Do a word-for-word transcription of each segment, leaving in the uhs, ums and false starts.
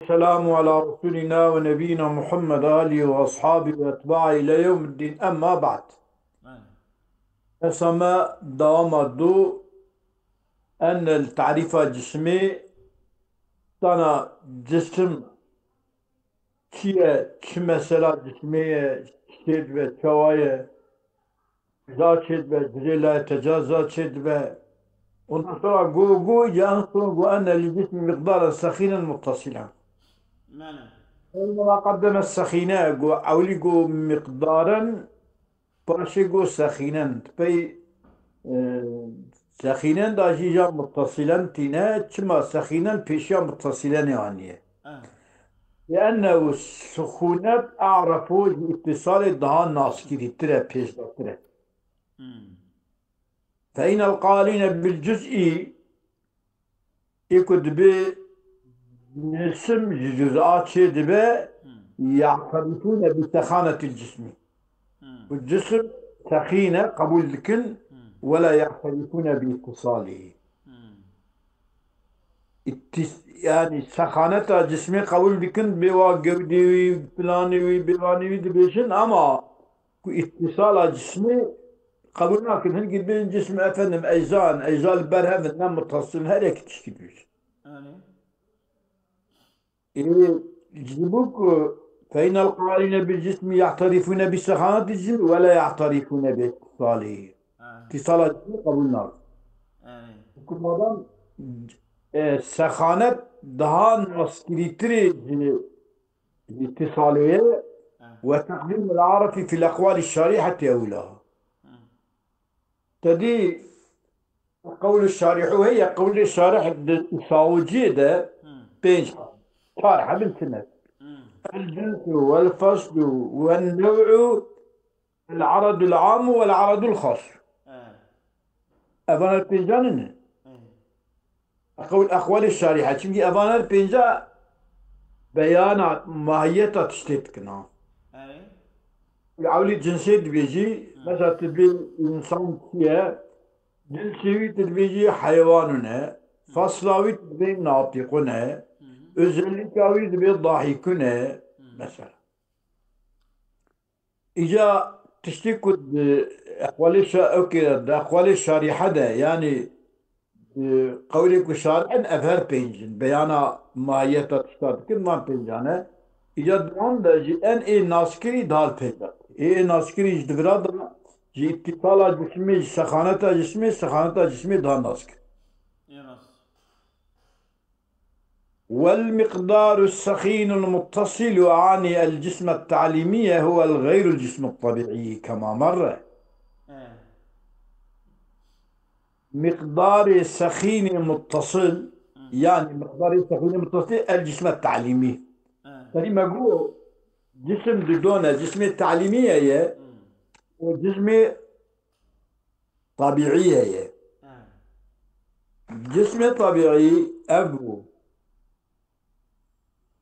والسلام على رسولنا ونبينا محمد آله وأصحابه وأتباعه إلى يوم الدين. أما بعد. Dersa me dewama du, en li tarîfa cismê, tana cisim çi ye, çi mesela cismê ye, çê dibe, çawa ye, za çê dibe, cilê layê teca za çê dibe. Ondan sonra gu, gu, ya en son gu enne li cismi miqdaren sexînen muttasilen. Mane. Ewlema qaddeme sexîne, gu ewlî gu miqdaren, paşê gu sexînen. Pey, e, sexînen da jî ya muttasilen tîne, çima sexînen pêşiya muttasilenê aniye. Ah. Liennehu suxûnet a'refu ji îttisalê daha naskirîtir e, pêşdatir e. Hmm. Fe inel qalîne bil cuz'î, ê ku dibê cisim ji cuz'a çê dibe, Hmm. ya'terifûne bi sexanetil cismî. Hmm. Ku cisim sexîne qebûl dikin, Hmm. wela ya'terifûne bi îttisalî. Hmm. Îttis-, yani sexaneta cismê qebûl dikin, bê wa gewdê wî, planê wî, bêvanê wî dibêjin, ama ku îttisala cismê qebûl nakin. Hingî bên cism efendim ecza in, ecza li ber hev in, ne mutasil in, her yekî tiştî dibêjin. Erê. Ê, ji bo ku fe inel qalîne bil cismî ya'terifûne bi sexanetî cismî wela ya'terifûne bi îttisalî. Ha. Îttisala cismî qebûl nakin. Erê. Ku madem, e, sexanet daha naskirîtirê ji îttisalê ye, Ha. Ve teqdîmul a'refi fil eqwalî şarîheti ewla. Hmm. Te dî qewlê şarîhû heye, qewlê şarîh di sawiciyê de Hmm. pênc, çar hebin tine. Hmm. El cinsu, vel faslu, vel nev'u, el aradul amu, vel aradul xas. Ha. Evan her pêncan ne? Hmm. Qewl eqwalê şarîhe. Çimkî evan her pênca beyana mahiyeta tiştê dikin ha. Erê. Ewlî cinsê dibêjî, Hı. mesela tu dibê însan çi ye? Cinsê wî tu dibêjî heywanûn e. Fasla wî tu dibê natîqûn e. Hı hı. Özellikka wî dibê dahîkûn e. Hı. Mesela. Îca tiştê ku di eqwalê şa-, okê, di eqwalê şarîhe de, yanî, e, qewlê ku şarî in, ev her pênc in. Beyana mahiyeta tişta dikin, van pêncan e. Îca di wan de jî en ê naskirî dal pênc e. Ê, ê naskirî ji di vira de ji îtîsala cismê, ji sexaneta cismê, sexaneta cismê daha naskir. Ê rast. والمقدار السخين المتصل أعني الجسم التعليمي هو الغير الجسم الطبيعي كما مر. He. Miqdarê sexînê muttasil, Hı. yanî miqdarê sexînê muttasil el cisme talîmî. He. Serî me got, cisim di done, cismê talîmî ye, Hı. û cismê tabîî heye. Ha. Cismê tabîî ev bû.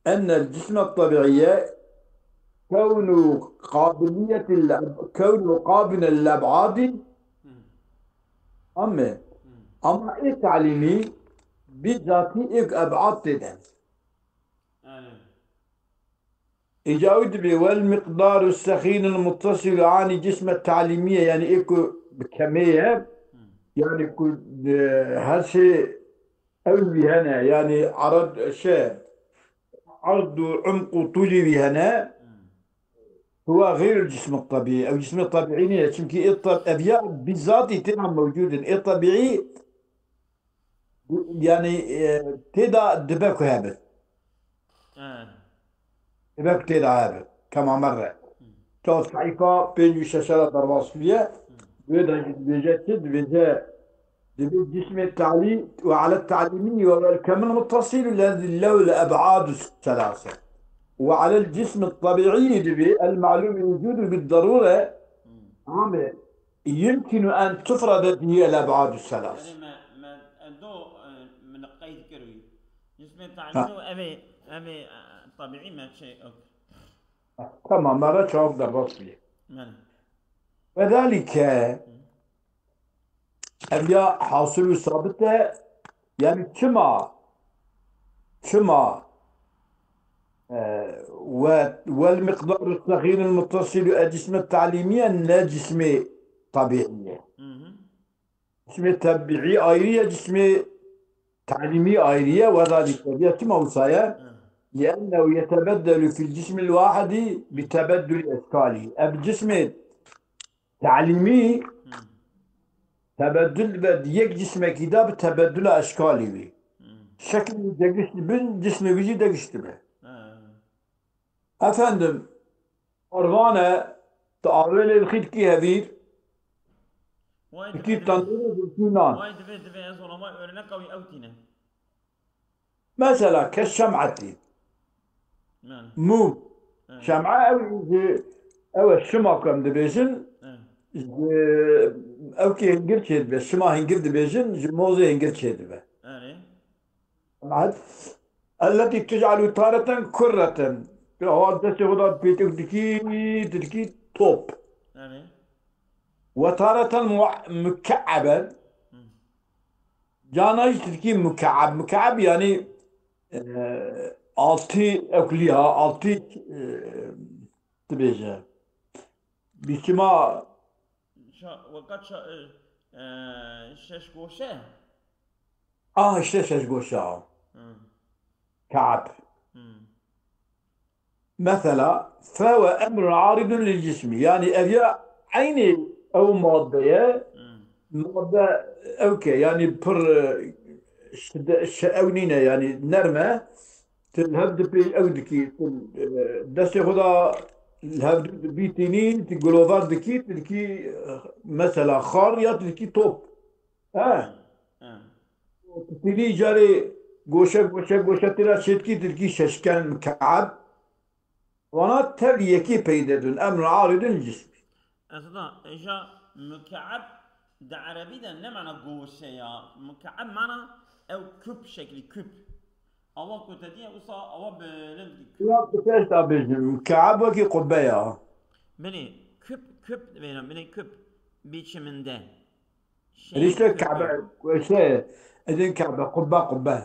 Enne cisme tabîîye kewnu qabiliyetil eb-, kewnu qabine lil eb'adi. Hmm. Ame. Hmm. Ama ê talîmî bî zatî êk eb'ad tê de. Aynen. Îca wî dibê, wel miqdaru sexînil muttasilu anî cisme talîmî ye, yanî ê ku bi kemê ye, Hmm. yanî ku, e, her şey ew wî hene, yanî arad, şey, erd û umq û tûlî wî hene, Hmm. huwa xeyrul cismi tabîî. Ew cismê tabîî nîye, çimkî ê tab-, ev ya bi zatî têna mewcûd in. Ê tabîî yanî, e, tê de dibe ku hebe. He. Dibe ku tê de hebe. Kema merre. Hı. Çawa sehîfa pêncî û şeş re derbas bûye. Hı. Wê de jî dibêje çi? Dibêje, dibê cismê talî ve ale talîmî ve vel kemil muttasil lezi lehu le eb'adu selase. Ve alel cismi tabîî dibê el ma'lûmi wucûdu bid darûre. Hı. Tamam mı? Yumkinu en tufrade bihi el eb'adu selas. Erê me, me, e, do, e, min qeyd kir wî. Cismê Ha. talî û evê, evê, e, tabîî me şey, ok. Tamam, me re cevap derbas bî. Mene. Ve zalike, Hı. ev ya hasil û sabit e, yani çima, çima Ve, vel miqdaru saxîrul muttasilu el cisme talîmiye, ne cismê tabiî ye. Hı hı. Cismê tabiî ayrı ye, cismê talîmî ayrı ye, ve zalîke. Çima wisa ye? Hı. Liennehu yetebeddelu fil cismil wahidi bi tebedduli eşkalî. Ev cismê talîmî Hı. tebeddül ve yek cismekî de bi tebeddula eşkalî wî. Hı. Şekil wî degişt bin, cismê wî jî degişt dibe. Hı. Efendim, Arvan e, tu avê lê dixî dikî hevîr, Vay dikî divê, divê. Tendûrê, dikî nan. Vay divê, divê ez ona vay örnek ew ewtîne. Mesela ke şem'etî. Yani. Mûm. Evet. Şem'a ew ji, ew e şima ku em dibêjin, Evet. ji, ew kê hingir çêdibe, şima hingir dibêjin, ji mozê hingir çêdibe. Yani. Şem'et. Elletî tec'alu tareten kurreten. Awa destê xwe da pêtik dikî, dikî top. Yani. Ve tareten mu-, muke'eben. Hı. Cana jî tirkî muke'eb. Muke'eb yani, e, altı eklî ha, altı, e, dibêje. Biçima Şa-, weka ça-, e, e, şeş goşe? Ah, işte şeş goşe ha. Hı. Ka'b. Hı. Mesela, fe ve emrun aridun lil cismi. Yani ev ya eynî ew madde ye. Hı. Madde ew ke, yani pir, e, şide-, şe-, ew nîne, yani nerm e. Tu li hev dipê ew dikî, tu, e, destê xwe da li hev du dibîtînî, tu gilovar dikî, tu dikî, e, mesela xar ya tu dikî top. He. He. Tînî carê goşe, goşe, goşe tira çêtkî tirkî şeşken, mike'eb. Wana tev yekê peyde dûn. Emr aridun cismî. Esda, eja mike'eb di erebî de ne mana goşe ya. Mike'eb mana ew küp şeklî, küp. Awa ku te diye wisa awa bilind ki küp. Ya tu pêş da bêjim. Mike'eb wekî qubbe ya. Binê küp, küp vêna, binê küp biçiminde. Şey, Rîşte küp. Kabe, şey, edin Kabe, qubbe, qubbe. Aa,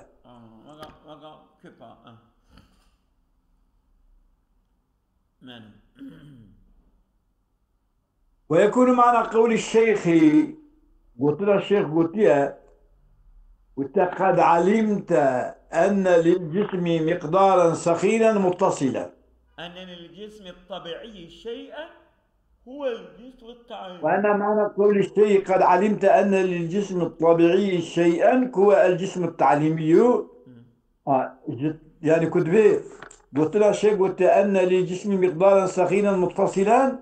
wega, wega küp a, a. Men. Ve yekunu mana qewlî şeyxî, gotina şeyx gotiye, gotiye, qed alimte enne lil cismi miqdaren sexîren muttasilen. Enne lil cismi tabi'iyyi şey'en Huwel cismu ta'lim. Ve ene mana qewlî şeyî qed alimte enne lil cismi tabi'î şey'en ku huwe el cismu ta'limî. Hı. Ha, ji, yani ku divê gotina şey gote enne lil cismi miqdaren sexînen muttasilen.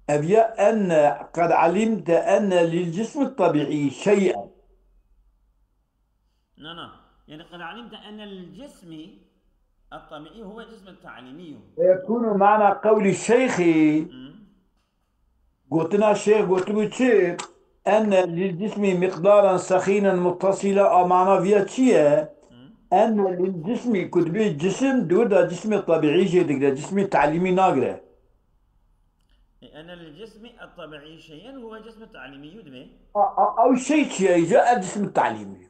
Ev ya enne qed alimte enne lil cismi tabi'î şey'en. Na, na. Yani, qed alimte enne lil cismi et-tabi'i huve cism et-ta'limiyu. Ve yekunu mana qewlî şeyxî, Hı. gotina şeyx gotibû çi? Enne lil cismi miqdaran sexînen muttasîla, a mana viya çi ye? Hı. Enne lil cismi, ku dibê cisim, di wir de cismê tabiî jê digire, cismê ta'lîmî nagire. E, ene lil cismi et-tabi'i şey'en huve cismu ta'limiyu dibe. A, a, ew şey çi ye? Îca el cismu ta'limi.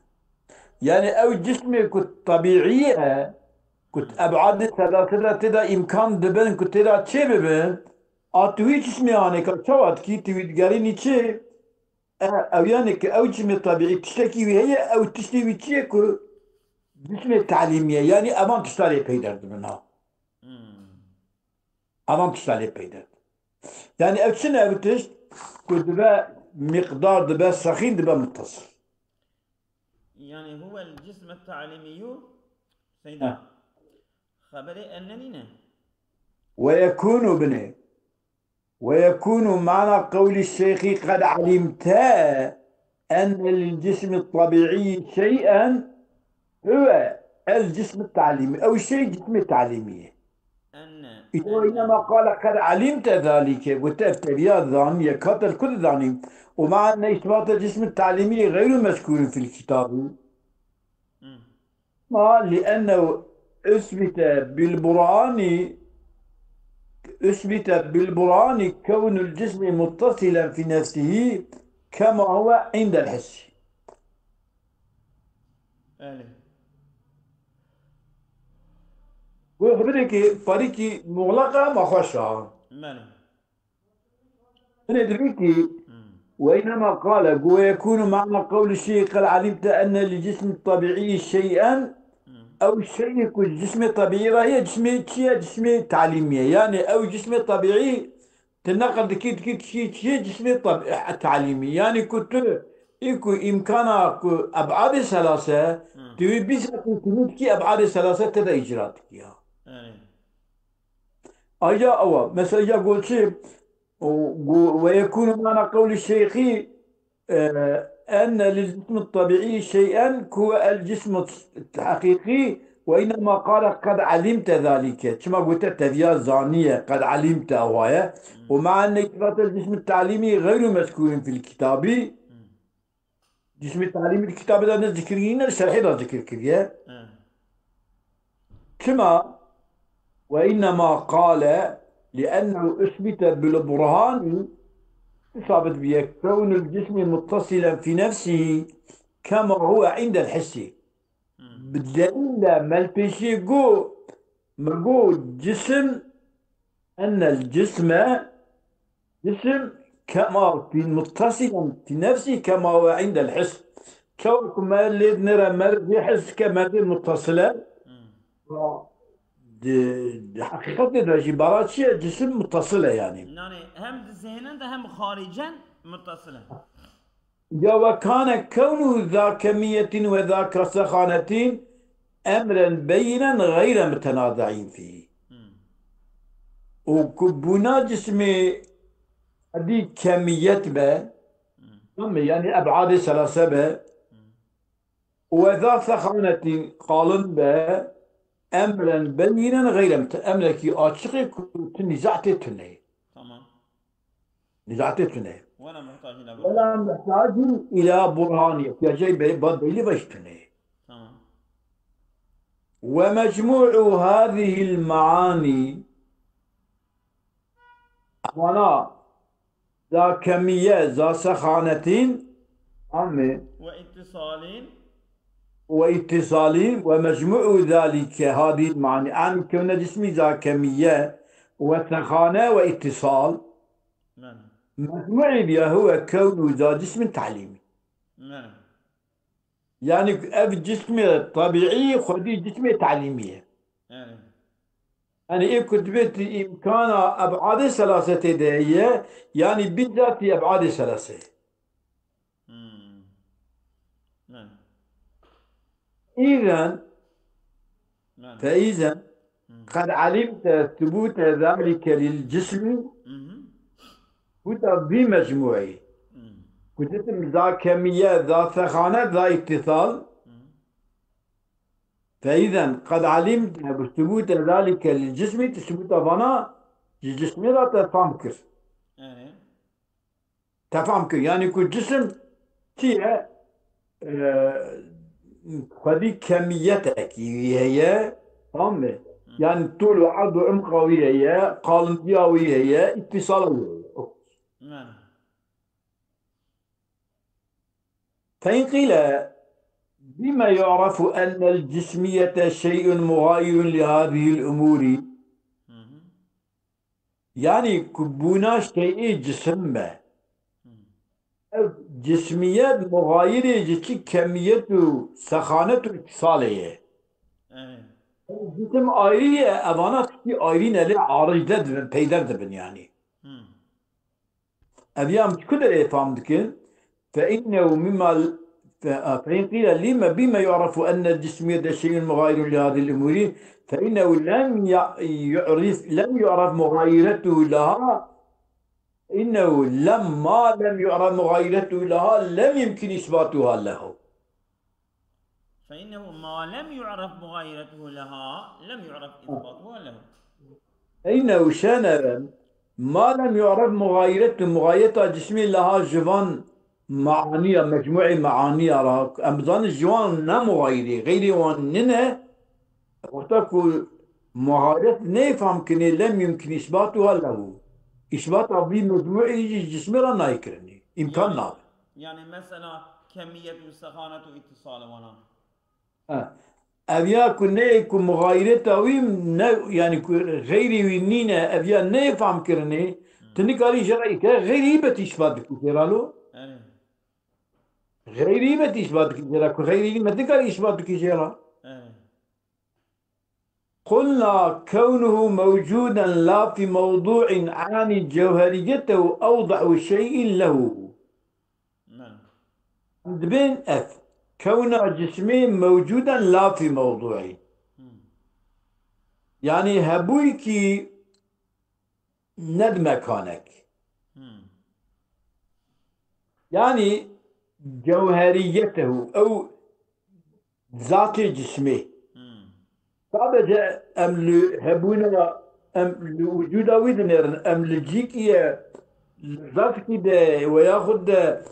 Yani ew cismê ku tabiî ye, ku Hı. eb'adê selase de tê de îmkan dibin ku tê de çê bibin, a tu wî cismê anê ka çawa dikî, tu wî digerînî çi? E, ew yani ki ew cismê tabiî tiştekî wî heye, ew tiştê wî çi ye ku cismê ta'lîmî ye? Yani evan tişta lê peyder dibin ha. Hmm. Evan tişta lê peyde. Yani ev çi ne ev tişt? Ku dibe miqdar, dibe sexîn, dibe muttasil. Yani huwel cism et-ta'limiyu, Seyda. Heh. Xeberê enne nîne. Ve yekûnu binê. Ve yekûnu mana qewlî şeyxî qed alimte enne lil cismi tabiî şey'en huve el cismi ta'lîmî. Ew şey cismê ta'lîmî ye. Enne, Îşte enne. Înnema qale qed alimte zalîke. Gote ev teviya zaniye. Katel ku dizanî. Û ma enne îsbata cismi ta'lîmî geyru mezkûrin fil kitabî. Hı. Ma li'ennehu usbite bil burhani, usbite bil burhani kewnul cismi muttasilen fi nefsihi kema huve indel hissi. Belê. Got xeberekî parîkî muxleq e, ma xweş e. Belê. Hinê dibî kî, Hmm. وإنما قال, got, ويكون معنى قول الشيخ قد علمت أن للجسم الطبيعي شيئا, Hmm. ew şeyê ku cismê tebîî re heye, cismê çi ye? Cismê talîmî ye. Yani ew cismê tebîî, tu neql dikî, dikî, dikî, çi ye? Cismê tab-, e, talîmî. Yani ku tu, ê ku îmkana ku ebadê selase, Hmm. tu wî bîsakî, tu wî dikî ebadê selase te de îcra dikî ya. Yani. Ayrıca ewa, mesela ya got çi, o, gu-, ويكون معنى قول الشيخ, e, أن للجسم الطبيعي شيئا هو الجسم الحقيقي، وإنما قال قد علمت ذلك. Çima gote teviya zaniye, قد علمت awaye. ومع أن إثبات الجسم التعليمي غير مذكور في الكتاب. Cismê talîmî di kitabê de ne zikir kirî, ne şerhê de zikir kiriye. He. Çima? وإنما قال لأنه أثبت بالبرهان, sabit bûye, كون الجسم متصلا في نفسه كما هو عند الحس. Hmm. Bi delîl de me li pêşî got, me got cisim, أن الجسم جسم كما في متصلا في نفسه كما هو عند الحس. Çawa ku me lê dinêre, me vê his dike, me vê muttasil e. Hmm. Di, di heqîqetê de jî bara çi ye? Cisim muttasil e yani. Yani hem di zihnin de hem haricen muttasil e. Ya وكان كونه ذا كمية وذاك سخانة أمرا بينا غير متنازع فيه. Hmm. Û ku bûna cismê edî kemiyet be, Hmm. tamam mı? Yani ebadê selase be, Hmm. û eza sexanetî qalin be, emren beyinen gayre mute-, emrekî açiqê ku tu nîza tê tune. Tamam. Nîza tê tune. Wela muhtac ila ولا محتاج إلى برهان, ihtiyacê be-, ba delîl ve tune. Tamam. ومجموع هذه المعاني, evana za kemiye, za sexanetîn, amê, واتصال. واتصال, ومجموع ذلك, هذه المعاني, an kewne cismî za kemiye, ve sexane, ve îtîsal. Belê. Mecmuî biya huwe kewnu za cismin talîmî. Belê. Yani ev cismê tebîî xwedî cismê talîmî ye. Belê. Yani ê ku dibêt îmkana ebadê selasetê de ye, yani bîn zatî ebadê selase. Hmm. Belê. إذا Belê. فإذا Hmm. قد علمت ثبوت ذلك للجسم Mhm. Buta vî mecmuî. Hmm. Ku ditim za kemiye, za sexane, za îtîsal. Hmm. فإذا قد علمت بثبوت ذلك للجسم, tu subuta vana ji cismê re te fam kir. Yani. Te fam kir. Yani ku cisim çi ye? E, xwedî kemiyetekî wî heye, tamam mı? Yani tûl û erd û umqa wî heye, qalindiya wî heye, îtîsala wî heye. Yani. فإن قيل بما يعرف أن الجسمية شيء مغاير لهذه الأمور. Mhm. Yani ku bûna şeyê cisim be. Hmm. Ev cismiyet muxayirê ji çi kemiyet û sexanet û îtîsalê ye. Evet. Ev cisim ayrî ye, evana tiştî ayrî ne, lê arîde dibin, peyder dibin yani. Hmm. Ev ya em ji ku derê fam dikin? فإنه مما ال-، ف-، فإن قيل لم، بما يعرف أن الجسمية شيء مغاير لهذه الأمور؟ فإنه لم ي-، يعرف، لم يعرف مغايرته لها. إنه لما لم يعرف مغايرته لها لم يمكن إثباتها له. فإنه ما لم يعرف مغايرته لها لم يعرف إثباتها له. Eyne û şenere, ma lem yu'ref muxayretu, muxayreta cismê leha ji van meaniya, mecmuê meaniya ra, em zanin ji wan ne muxayrê, xeyrê wan nine, wexta ku muxayret neyê fam kinê, lem yumkin îsbatuha lehu. Îsbata vî mecmuê jî cismê ra nayê kirinê. Îmkan nabe. Yani mesela kemiyet û sexanet û îtîsal e wana. Ha. Ev ya ku neyê ku muxayireta wî ne, yanî ku xeyrî wî nîne, ev ya neyê fam kirinê, tu nikarî jê re îke xeyrî bêt îsbat bikî jê re lo. Erê. Xeyrî bêt îsbat bikî jê re, ku xeyrî me nikarî îsbat bikî jê re. Erê. قلنا كونه موجودا لا في موضوع عاني جوهريته أوضح شيء له. Em dibên ev. Kewna cismê mewcûden la fî mewdûî. Yanî hebûyîkî ne di mekanek. Yanî cewheriyetehu, ew zatê cismê. Sadece em li hebûna, em li wicûda wî dinêrin, em li cîkî ye, li zafkî de, we yaxud de,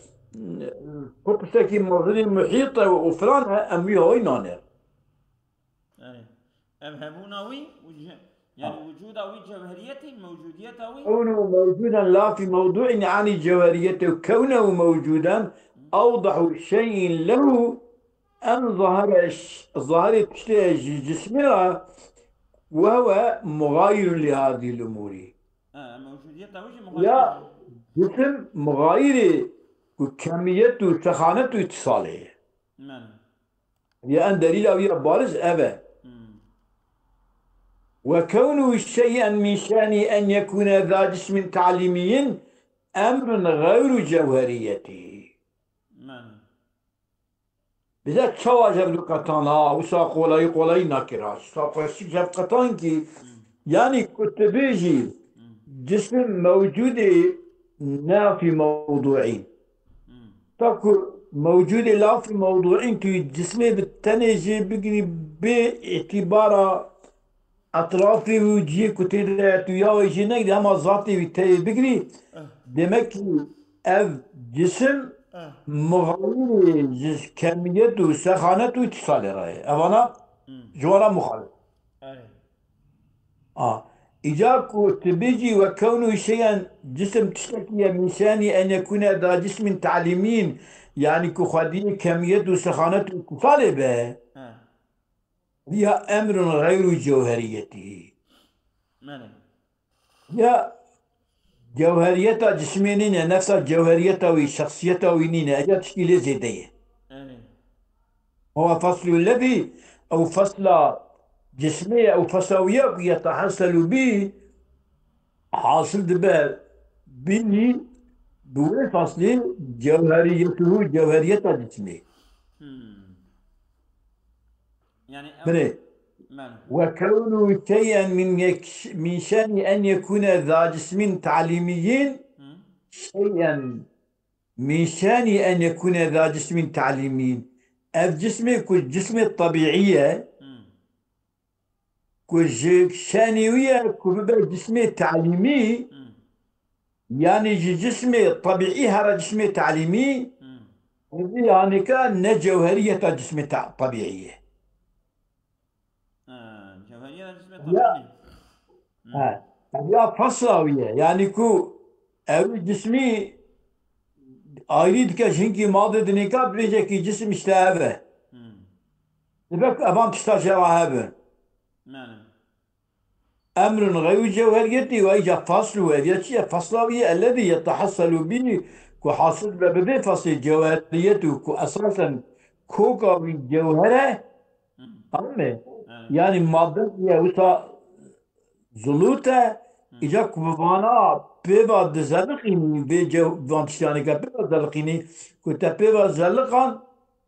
ku tiştekî mezin û muhît e û filan e, em wî hoy nanêrin. Erê. Ev hebûna wî, û ce-, yani wicûda wî cewheriyetî, mewcûdiyeta wî. كونه موجودا لا في موضوع عاني جوهريته، كونه موجودا أوضح شيء له أن ظهر ش-، ظهر tiştê ji cismê re وهو مغاير لهذه الأمور. Ha, mewcûdiyeta wî jî muxalif e. Ya cisim muxayirê ku kemiyet û sexanet û îtisalê ye. Mane. Ya en delîla wî ya bariz ev e. Hmm. وكونه شيئا من شأنه أن يكون ذا جسم تعليمي أمر غير جوهريته. Mane. Bize çawa jev du qetan ha, wisa qolayî qolayî nakir ha. Wisa qeşik jev qetan ki, Hmm. yanî ku tu bêjî, Hmm. cisim mewcûdê ne fî mewdûî. Hmm. Ta ku mewcûdê la fî mewdûîn, tu cismê bi tenê jê bigirî bê îtîbara etrafê wî û cihê ku tê de tu ya wê jê negirî, hema zatê wî teyê bigirî, Eh. demek ki ev cisim Eh. muxayirê ji kemiyet û sexanet û îtisalê re ye. Evana Hmm. ji wan re muxalif. Erê. A, îcar ku tu bêjî وكونه شيئا، cisim tiştekî ye من شأنه أن يكون ذا جسم تعليمي، yanî ku xwediyê kemiyet û sexanet û îtisalê be, He. ya أمر غير جوهريته. Mene. Ya cewheriyeta cismê nîne, nefsa cewheriyeta wî, şexsiyeta wî nîne, eca tiştî lê zêde ye. Erê. هو فصل الذي، ew fesla cismê ye, ew fesla wî ye ku يتحصل به، hasil dibe bînî bi wê feslê cewheriyetuhu, cewheriyeta cismê. Hmm. Yani ew Binê. Men. وكونه شيئا من يك-، من شأنه أن يكون ذا جسم تعليمي، Hı. شيئا من شأنه أن يكون ذا جسم تعليمي. Ev cismê ku cismê tebîî ye, Hı. ku ji şenê wî ye ku bibe cismê talîmî, Hı. yanî ji cismê tebîî here cismê talîmî, Hı. ev yanîka ne cewheriyeta cismê ta-, tebîî ye. Ha, cewheriyeta cismê Ya. tebîî ne? Hı. He. Ev ya fesla wî ye. Yanî ku ew cismî ayrî dike, ji hinkî madê dinêka, dibêje ki cisim işte ev e. Hı. Dibe ku evan tişta jê re hebin. Mene. أمر غير جوهريته، وأيجا فصل وهي شيء فصل وهي الذي يتحصل به، ku hasil be bi vê feslê cewheriyet û ku esasen koka wî cewher e, Hı. anladın mı? Evet. Yani madde ye wisa zulût e, Hı. îca ku bi vana pêva dizeliqînî, vê cew-, van tiştanê ke pêva zeliqînî, ku te pêva zeliqan,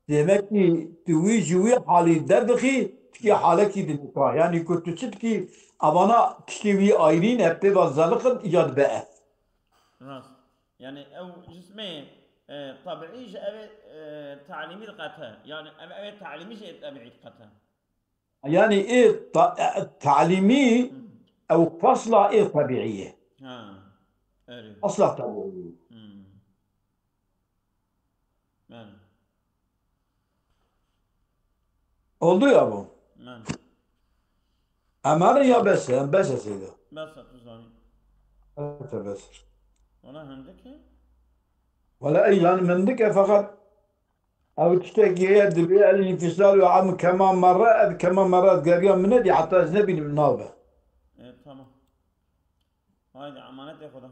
Demek ki tu wî ji wî halî derdixî, tikî halekî din dika. Yanî ku tu çi dikî, evana tiştê wî ayrîn e, pê ve zeliqin, îca dibe ev. Rast. Yani ew cismê, e, tebîî ji evê, e, talîmî diqete. Yani ev, evê talîmî jî ê tebîî diqete. Yani ê ta-, e, talîmî Hı. ew fasla ê tebîî ye. Ha. Erê. Fasla tebîî. Hı. Yani. Oldu ya bu. Yani. Em herin ya bes e, em bes e Seyda. Bes e, tu zanî. Bes e, bes. Wala hindik e? Wala ey, yani hindik e, fakat Ew tiştekî heye, divê el-înfîsal û em kema merre, ez kema merre ez geriya min nedî, heta ez nebînim navbe. E, tamam. Haydi, emanetê Xweda.